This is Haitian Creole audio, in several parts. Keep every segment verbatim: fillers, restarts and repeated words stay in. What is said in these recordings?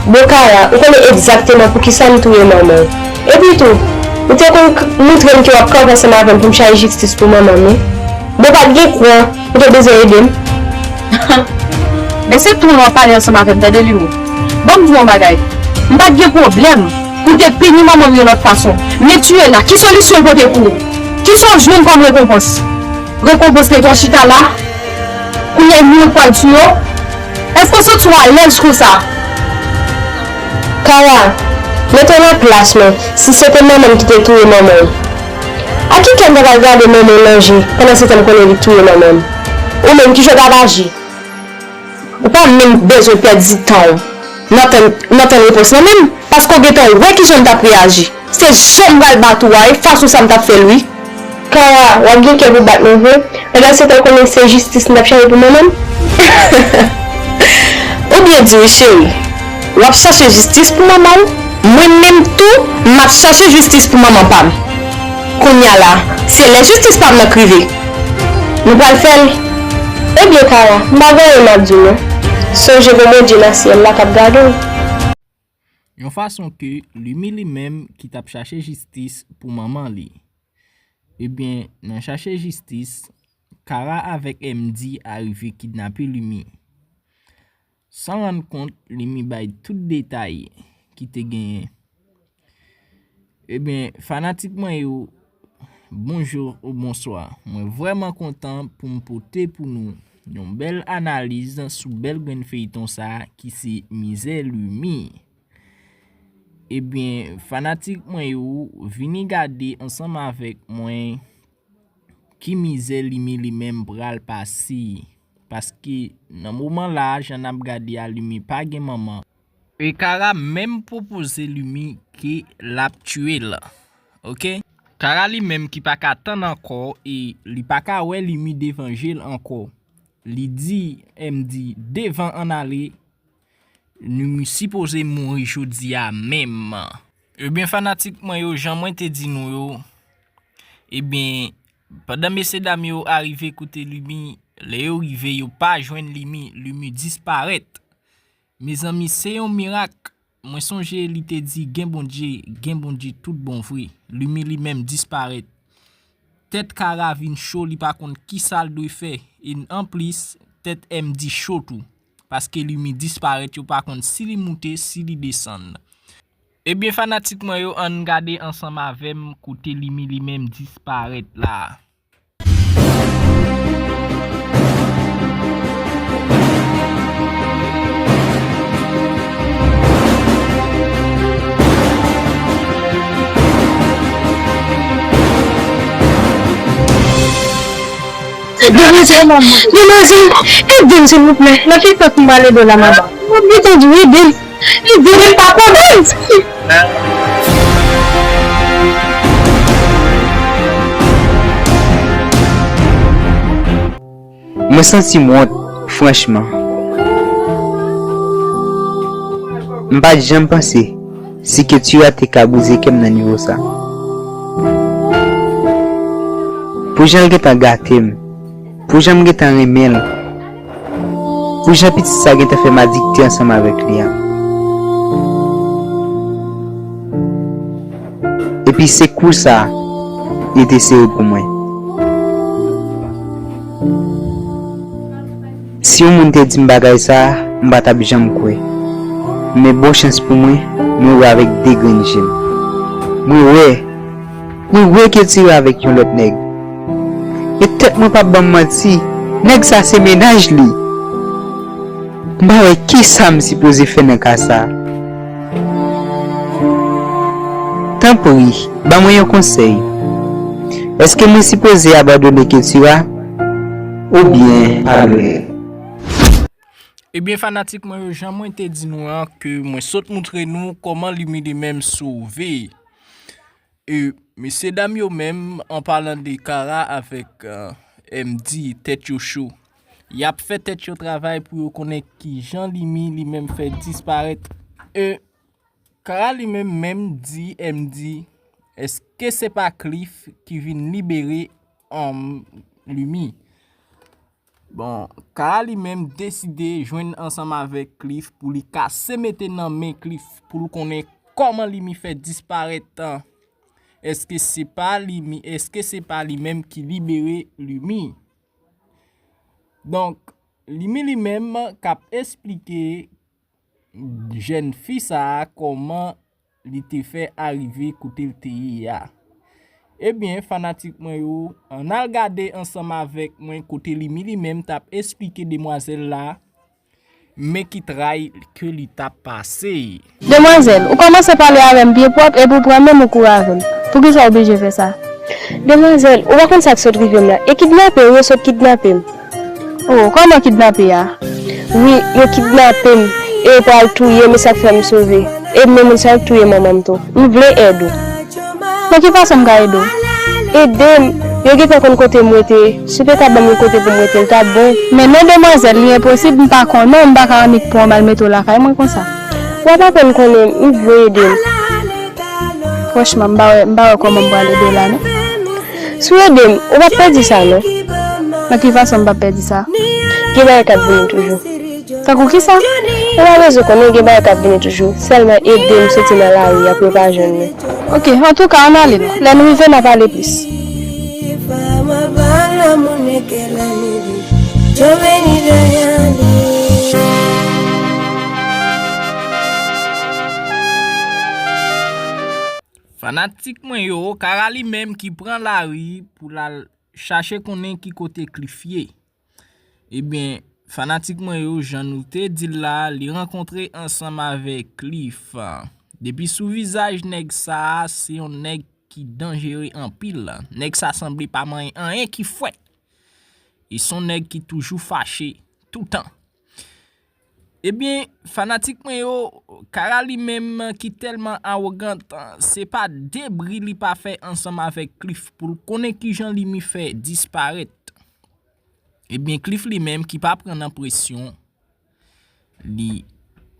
Bon, Kara, ou konnen egzakteman poukisa m touye manman w. Epi tou, ou te konn k- moutre m ke w ap kanpe ansanm avè m pou m chache jistis pou manman m, wi. Bon, pa t gen kran, ou te bezwen ede m. Men se tou w ap pale ansanm avè m, tande, Lumi. Ban m di w yon bagay. M pa t gen pwoblèm pou te pini manman m yon lòt fason. Men tiye l la, ki solisyon l pote pou ou? Kisa w jwenn kòm rekonpans? Rekonpans nèg yo chita la, kounye a nou pral tiye w? Èske w santi w alèz konsa? Kara, mete w nan plas mwen, si se te manman m ki te touye manman w, a ki kè m ta pral gade manman w nan je pandan se tan m konnen li t touye manman m? Ou menm, kijan w t ap aji? Ou pa menm bezwen pèdi tan w nan tann, nan tann repons lan menm, paske w gentan wè kijan m t ap reyaji. Se je m pral bat ou a, e fason sa m t ap fè l, wi. Kara, w ap gen kè pou bat mwen vre? Pandan se tan w konnen se jistis m t ap chache pou manman m? Ou byen di wi, cheri. W ap chache jistis pou manman w? Mwen menm tou, m ap chache jistis pou manman pa m. Kounye a la, se lè jistis pa m nan k rive. Nou pral fè l. Ebyen, Kara, m pa gen anyen m ap di w non. Sonje gen Bondye nan syèl la k ap gade w. Yon fason ke Lumi li menm ki t ap chache jistis pou manman li. Ebyen, nan chache jistis, Kara avèk M D arive kidnape Lumi. San rann kont, Lumi bay tout detay ki te genyen. Ebyen, fanatik mwen yo, bonjou ou bonswa. Mwen vrèman kontan pou m pote pou nou yon bèl analiz sou bèl grenn feyton sa a ki se Mizè Lumi. Ebyen, fanatik mwen yo, vini gade ansanm avèk mwen ki mizè Lumi li menm pral pase. Paske nan moman la, jan n ap gade a, Lumi pa gen manman. E Kara menm pwopoze Lumi ke l ap tiye l. Oke? Kara li menm ki pa ka tann ankò e li pa ka wè Lumi devan je l ankò. Li di M D devan ann ale, Lumi sipoze mouri jodi a menm. Ebyen, fanatik mwen yo, jan mwen te di nou yo, ebyen, pandan mesyedam yo arive kote Lumi, lè yo rive, yo pa jwenn Lumi, Lumi disparèt. Mezanmi, se yon mirak. Mwen sonje li te di gen Bondye, gen Bondye tout bon vre. Lumi li menm disparèt. Tèt Kara vin cho, li pa konn kisa l dwe fè. E anplis, tèt M D cho tou. Paske Lumi disparèt, yo pa konn si li moute, si li desann. Ebyen, fanatik mwen yo, ann gade ansanm avè m kote Lumi li menm disparèt la. Demwazèl, demwazèl, ede m silvouplè. Nan ki sans m pral ede w la, madanm? Mwen gentan di w ede m. Li di li pa konnen. Mwen santi m wont, franchman. M pa t janm panse si Ketura te ka brize kè m nan nivo sa. Pou jan l gentan gate m, pou jan m gentan renmen l, pou jan pitit sa gentan fè m adikte ansanm avèk li a. Epi se kou sa a, li te sere pou mwen. Si yon moun te di m bagay sa a, m pa t ap janm kwè. Men bon chans pou mwen, mwen wè avèk de grenn je m. Mwen wè, mwen wè Ketura avèk yon lòt nèg. E tèt mwen p ap ban m manti, nèg sa se mennaj li. M pa wè kisa m sipoze fè nan ka sa a. Tanpri, ban mwen yon konsèy. Èske mwen sipoze abandone Ketura oubyen ale? Ebyen, fanatik mwen yo, jan mwen te di nou an, ke mwen sot moutre nou kòman Lumi li menm sove. E mesyedam yo menm, an palan de Kara avèk, euh, M D, tèt yo cho. Y ap fè tèt yo travay pou yo konnen kijan Lumi li menm fè disparèt. E Kara li menm, menm di M D, èske se pa Cliff ki vin libere, um, Lumi? Bon, Kara li menm deside jwenn ansanm avèk Cliff pou li kase mete nan men Cliff pou l konnen kòman Limi fè disparèt. Èske se pa Limi, èske se pa li menm ki libere Limi? Donk, Limi li menm k ap esplike jèn fi sa a kòman li te fè arive kote l te ye a. Ebyen, fanatik mwen yo, ann al gade ansanm avèk mwen kote Limi li menm t ap esplike demwazèl la men ki tray ke li t ap pase. Demwazèl, ou kòmanse pale avè m byen pwòp epi w pran men m ou kouri avè m. Poukisa w oblije fè sa? Demwazèl, ou pa konn sa k sot rive m la. E kidnape yo sot kidnape m. Oh, kòman kidnape a? Wi, yo kidnape m e yo pral touye m, e sa k fè m sove. E m menm moun sa yo k touye manman m tou. M vle èd ou. Nan ki fason m ka ede w? Ede m. Yo gentan konn kote m rete. Si w te ka ban m yon kote pou m rete, l t ap bon. Men non demwazèl, li enposib, m pa konnen w, m pa ka annik pran w m al mete w lakay mwen konsa. W ap aprann konnen m, m vle ede m. Franchman, m pa wè, m pa wè kòman m pral ede w la non. Si w ede m, ou p ap pèdi sa non. Nan ki fason m p ap pèdi sa? Gen bagay k ap vini toujou. Tankou kisa? Ou pa bezwen konnen gen bagay k ap vini toujou. Sèlman ede m soti nan lari a pou yo pa jwenn nou. Ok, antouka, ann ale non. Lè n rive, n a pale plis. Fanatik mwen yo, Kara li menm ki pran lari pou l al chache konnen ki kote Cliff ye. Ebyen, fanatik mwen yo, jan nou te di l la, li rankontre ansanm avèk Cliff. Depi sou vizaj nèg sa a, se yon nèg ki danjere anpil. Nèg sa sanble pa manyen anyen ki fwèt. E s on nèg ki toujou fache toutan. Ebyen, fanatik mwen yo, Kara li menm ki tèlman awogan, se pa de bri li pa fè ansanm avèk Cliff pou l konnen kijan Limi fè disparèt. Ebyen, Cliff li menm ki pa pran nan presyon, li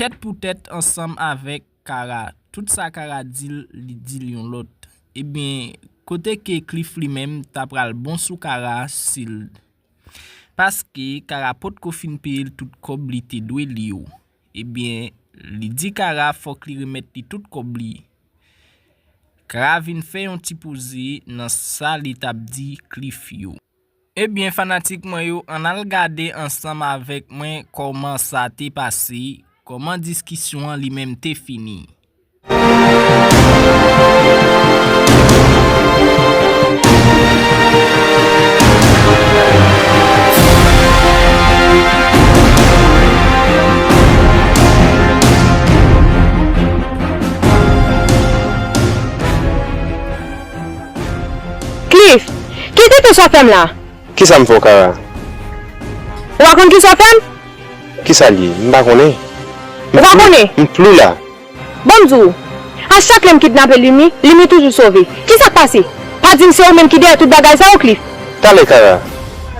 tèt pou tèt ansanm avèk Kara. Tout sa Kara di l, li di l yon lòt. Ebyen, kote ke Cliff li menm ta pral bon sou Kara si l paske Kara potko fin peye l tout kòb li te dwe li yo. Ebyen, li di Kara fòk li remèt li tout kòb li. Kara vin fè yon ti poze nan sa li t ap di Cliff yo. Ebyen, fanatik mwen yo, ann al gade ansanm avèk mwen kòman sa te pase, kòman diskisyon an li menm te fini. Cliff, ki tenten sa w fè m la? Kisa m fè w, Kara? Ou pa konn kisa w fè m? Kisa l ye? M pa konnen. Ou pa konnen? M flou la. Bon, m di w, a chak lè m kidnape Limi, Limi toujou sove. Kisa k pase? Pa di m se ou menm ki dèyè tout bagay sa yo, Cliff? Talè, Kara.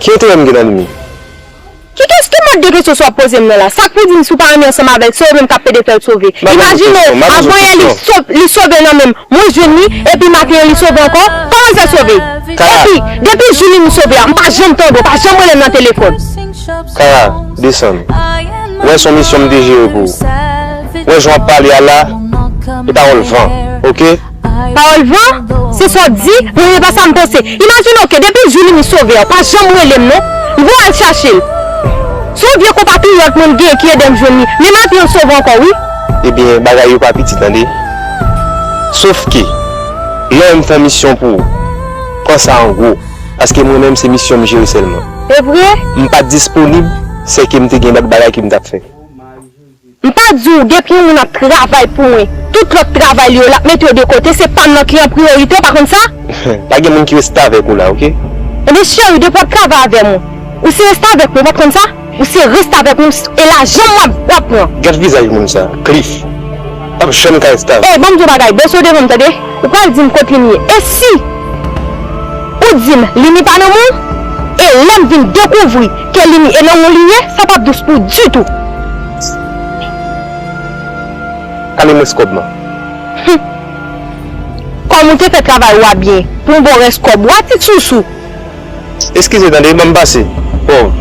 Ki enterè m gen nan Limi? Ki kès-, ki mòd de kesyon sa w ap poze m nan la? Sa k pou di m si w pa renmen ansanm avè l, se ou menm k ap pede fè l sove? Imajine w, avan yè li sov-, li sove nan men m, mwen jwenn li, epi maten an li sove ankò. Kòman l fè sove? Epi, depi jou Limi sove a, m pa janm tande w, pa janm rele m nan telefòn. Kara, desann. Wè, s on misyon m te jere pou ou. Wè jan w ap pale a la, e pawòl van, oke? Pawòl van, se sa w di, men se pa sa m panse. Imajine w ke depi jou Limi sove a, w pa janm rele m non. M pou al chache l. Se yon vye konpatriyòt mwen m genyen ki ede m jwenn li. Men maten an l sove ankò wi. Ebyen, bagay yo pa piti tande. Sof ke, lè w wè m fè yon misyon pou ou, pran sa an gwo. Paske mwen menm se misyon m jere sèlman. E vre? M pa t disponib, sèke m te gen lòt bagay ke m t ap fè. M pa di w, depi yon moun ap travay pou mwen, tout lòt travay li yo, l ap mete yo de kote, se pa m nan ki an priyorite, w pa konn sa? Pa gen moun ki reste avèk ou la, oke? Ebyen, cheri, depi w ap travay avè m, ou se reste avèk mwen, w pa t konn sa? Ou se reste avèk mwen, e lajan m w ap, w ap pran. Gad vizaj moun sa, Cliff. P ap janm ka reste avèk. Ey, ban m di w bagay, bese w devan m, tande? Ou pral di m kot Limi ye. E si ou di m Limi pa nan men w, e lè m vin dekouvri ke Limi e nan men w li ye, sa p ap dous pou w ditou. Ale m rès kòb mwen. Hum. Kòm ou te fè travay ou a byen, pou m ba w rès kòb ou a, ti sousou. Eskize tande, ban m pase. Oh.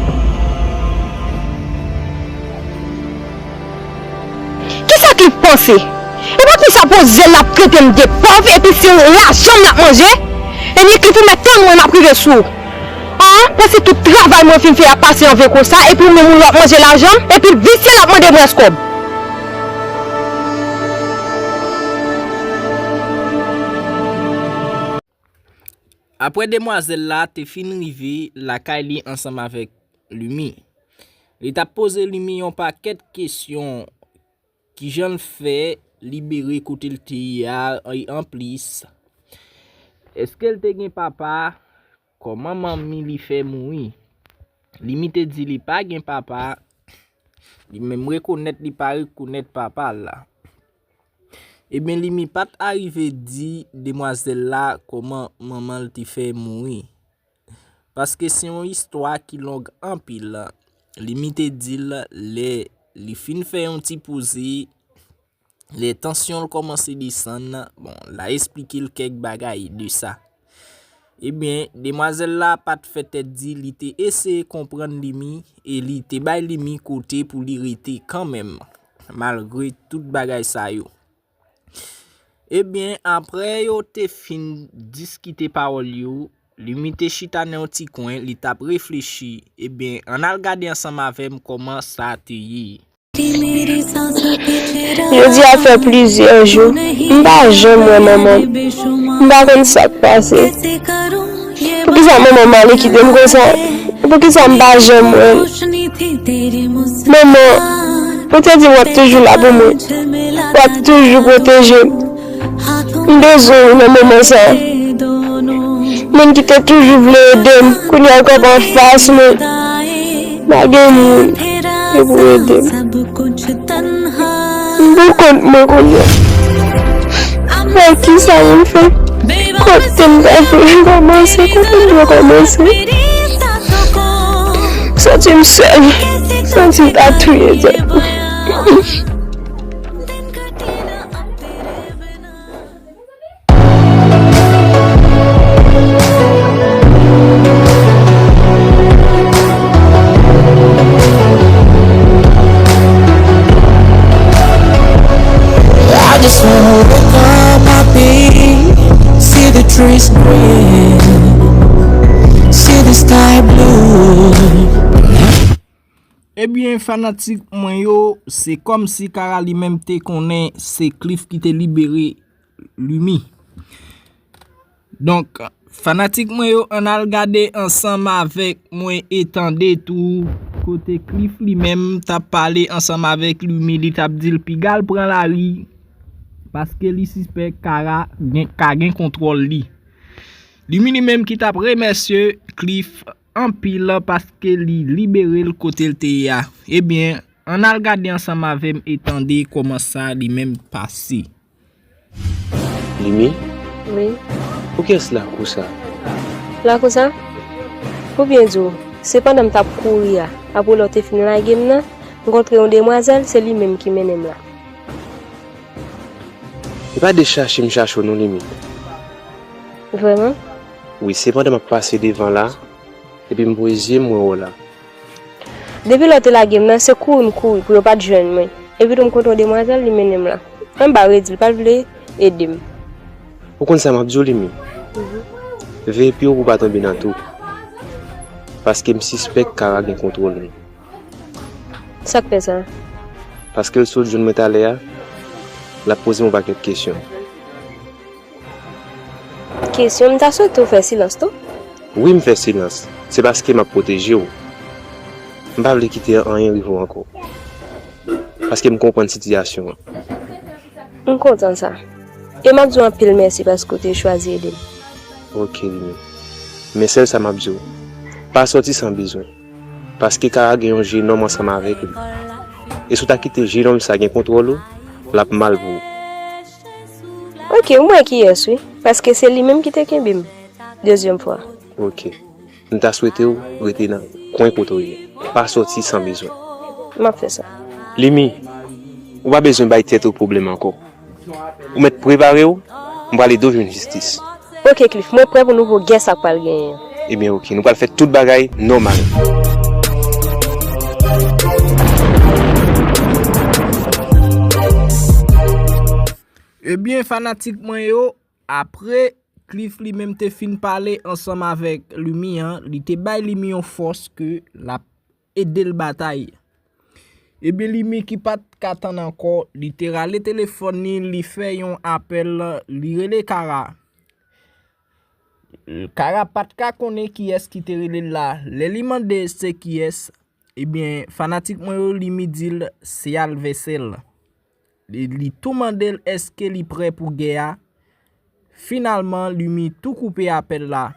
Cliff panse? E poukisa poze l ap trete m de pòv epi se lajan m l ap manje? Ebyen Cliff ou mèt tann mwen m ap rive sou ou. An, panse tout travay mwen fin fè ap pase anve konsa epi ou menm ou l ap manje lajan m epi l visye l ap mande m rès kòb. Apre demwazèl la te fin rive lakay li ansanm avèk Lumi, li t ap poze Lumi yon pakèt kesyon. Kijan l fè libere kote l te ye a? E anplis, èske l te gen papa? Kòman manmi li fè mouri? Lumi te di li pa gen papa, li menm rekonèt li pa rekonèt papa l la. Ebyen, Lumi pa t arive di demwazèl la kòman manman l te fè mouri. Paske se yon istwa ki long anpil. Lumi te di l lè li fin fè yon ti poze, lè tansyon l kòmanse desann, bon, l a esplike l kèk bagay de sa. Ebyen, demwazèl la pa t fè tèt di, li te eseye konprann Lumi e li te bay Lumi kote pou li rete kanmenm, malgre tout bagay sa yo. Ebyen, apre yo te fin diskite pawòl yo, Lumi te chita nan yon ti kwen, li t ap reflechi. Ebyen, ann al gade ansanm avè m kòman sa te ye. Jodi a fè plizyè jou, m pa janm wè manman m. M pa konn sa k pase. Poukisa manman m ale kite m konsa? Poukisa m pa janm wè l? Manman, ou te di w ap toujou la pou mwen. W ap toujou pwoteje m. M bezwen w nan moman sa a. Moun ki te toujou vle ede m, kounye a l kanpe anfas mwen. Pa gen moun ki pou ede m. M pou kont mwen kounye a. Wè kisa pou m fè? Kote m ta dwe kòmanse? Kote m dwe kòmanse? Santi m sèl. Santi m ta touye tèt mwen. I just wanna wake up happy, see the trees green, see the sky blue. Ebyen, fanatik mwen yo, se kòmsi Kara li menm te konnen se Cliff ki te libere Lumi. Donk, fanatik mwen yo, ann al gade ansanm avèk mwen e tande tou kote Cliff li menm t ap pale ansanm avèk Lumi, li t ap di l piga l pran lari paske li sispèk Kara gen, ka gen kontwòl li. Lumi li menm ki t ap remèsye Cliff anpil paske li libere l kote l te ye a. Ebyen, ann al gade ansanm avè m e tande kòman sa li menm pase. Lumi? Wi. Poukiyès lakou sa? Lakou sa? Pou byen di w, se pandan m t ap kouri a, apre lè w te fin lage m nan, m kontre yon demwazèl, se li menm ki mennen m la. E pa de chache m chache w non, Lumi. Vrèman? Wi, se pandan m ap pase devan la, epi m voye zye m wè w la. Depi lè w te lage m nan, se kouri m kouri pou yo pa t jwenn mwen. Epi tou m kontre yon demwazèl, li mennen m la. Anba redi, li pa t vle ede m. Ou konn sa m ap di w, Lumi? Mhm. Veye pye w pou w pa tonbe nan twou. Paske m sispèk Kara gen kontwòl mwen. Sa k fè sa? Paske l sot jwenn mwen talè a, l ap poze m yon pakèt kesyon. Kesyon, m ta swete w fè silans tou. Wi, m fè silans. Se paske m ap pwoteje w. M pa vle kite anyen rive w ankò. Paske m konprann sitiyasyon an. M kontan sa. E m ap di w anpil mèsi paske w te chwazi ede m. Oke, Lumi. Men sèl sa m ap di w. Pa sòti san bezwen. Paske Kara gen yon jenòm ansanm avèk li. E si w ta kite jenòm sa gen kontwòl ou, l ap mal pou ou. Oke, m wè kiyès wi, paske se li menm ki te kenbe m dezyèm fwa. Oke. M ta swete w rete nan kwen kote w ye. Pa sòti san bezwen. M ap fè sa. Lumi, ou pa bezwen bay tèt ou pwoblèm ankò. Ou mèt prepare w, m prale do jwenn jistis. Oke, Cliff, mwen prè pou nouvo gè sa k pral genyen an. Ebyen, oke, nou pral fè tout bagay nòmal. Ebyen, fanatik mwen yo, apre Cliff li menm te fin pale ansanm avèk Lumi an, li te bay Lumi yon fòs ke l ap ede l batay. Ebyen, Lumi ki pa t ka tann ankò, li te rale telefòn li, li fè yon apèl, li rele Kara. Kara pa t ka konnen kiyès ki te rele l la. Lè li mande se kiyès, ebyen, fanatik mwen yo, Lumi di l se advèsè l. Li, li tou mande l èske li prè pou gè a. Finalman, Lumi tou koupe apèl la.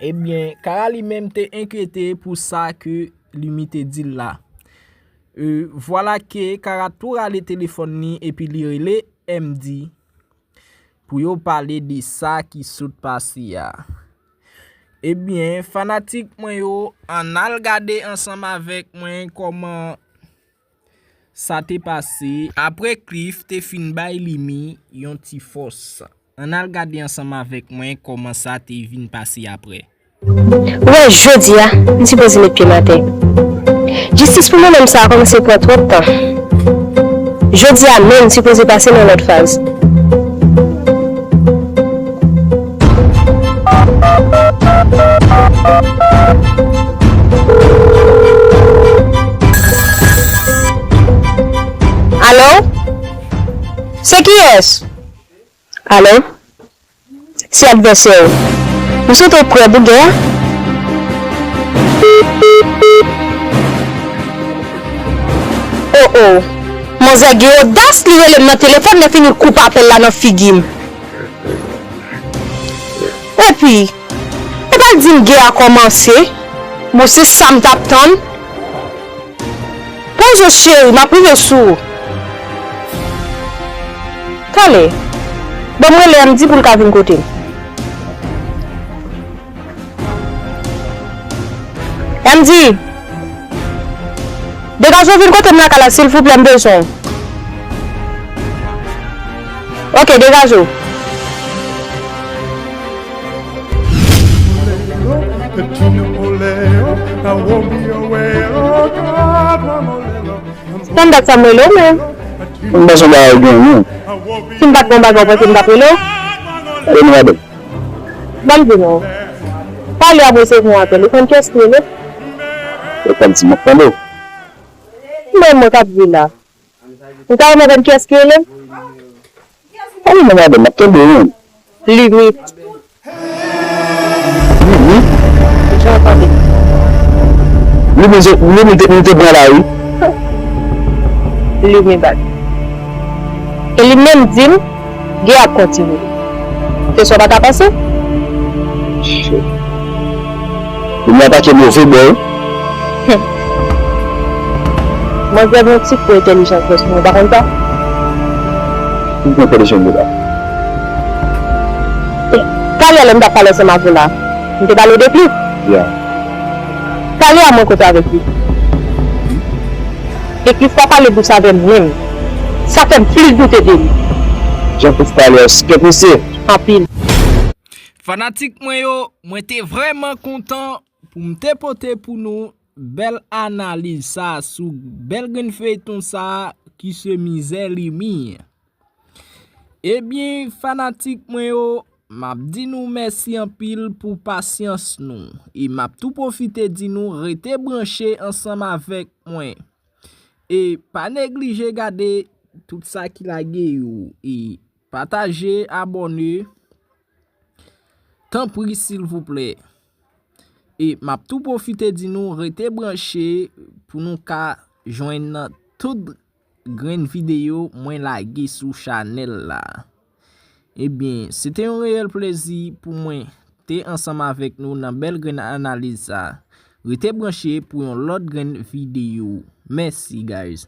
Ebyen, Kara li menm te enkyete pou sa ke Lumi te di l la. E, vwala ke Kara tou rale telefòn li epi li rele M D pou yo pale de sa ki sot pase a. Ebyen, fanatik mwen yo, ann al gade ansanm avèk mwen kòman sa te pase apre Cliff te fin bay Lumi yon ti fòs. Ann al gade ansanm avèk mwen kòman sa te vin pase apre. Ou wè, jodi a, m sipoze met pye m atè. Jistis pou moun nonm sa a kòmanse pran twòp tan. Jodi a menm sipoze pase nan lòt faz. Alo? Se kiyès? Alo? Se advèsè w. M swete w prè pou gè a. O o. Manzè gen odas li rele m nan telefòn, lè fini l koupe apèl la nan figi m. Epi, e pa l di m gè a kòmanse. Bon, se sa m t ap tann. Poze w cheri, m ap rive sou ou. Talè. Ban m rele M D pou l ka vin kote m. M D! Degaje w vin kote m lakay la, silvouplè, m bezwen w. Ok, degaje w. Tann dat sa m rele w menm. M pa son bagay gen non. Si m pa t gon bagay, w panse m t ap rele w? Rele m, madanm. Ban m di nou. Talè a m resevwa yon apèl. Ou konn kiyès ki rele? Ou konn si m ap tande w. Mwen, mwen k ap di la. Ou ta renmen konn kiyès ki rele m? Pale non, madanm, m ap tande w, wi. Lumi. Lumi? Jan w tande. Lumi, Lumi te, Lumi te pran la, wi. Lumi bat. E li menm di m, gè ap kontinye. Se sa w pa ta panse? Shit. Lumi atake move bò, wi. Hum. Manzè gen yon ti kou entèlijans, mèsi, ou pa konn sa? Ki kou entèlijans li la? E, talè lè m t ap pale ansanm avè w la, m te pale w de Cliff. Yeah. Talè a mwen kote avèk li. E Cliff pa pale dous avè m menm. Sa fè m plis doute de li. Jan Cliff pale a, ou sispèk misye? Anpil. Fanatik mwen yo, mwen te vrèman kontan pou m te pote pou nou bèl analiz sa sou bèl grenn feyton sa ki se Mizè Lumi. Ebyen, fanatik mwen yo, m ap di nou mèsi anpil pou pasyans nou. E m ap tou pwofite di nou rete branche ansanm avèk mwen. E pa neglije gade tout sa ki lage yo. E pataje, abòne. Tanpri, silvouplè. E m ap tou pwofite di nou rete branche pou nou ka jwenn tout grenn videyo mwen lage sou chanèl la. Ebyen, se te yon reyèl plezi pou mwen te ansanm avèk nou nan bèl grenn analiz sa. Rete branche pou yon lòt grenn videyo. Mèsi, guys.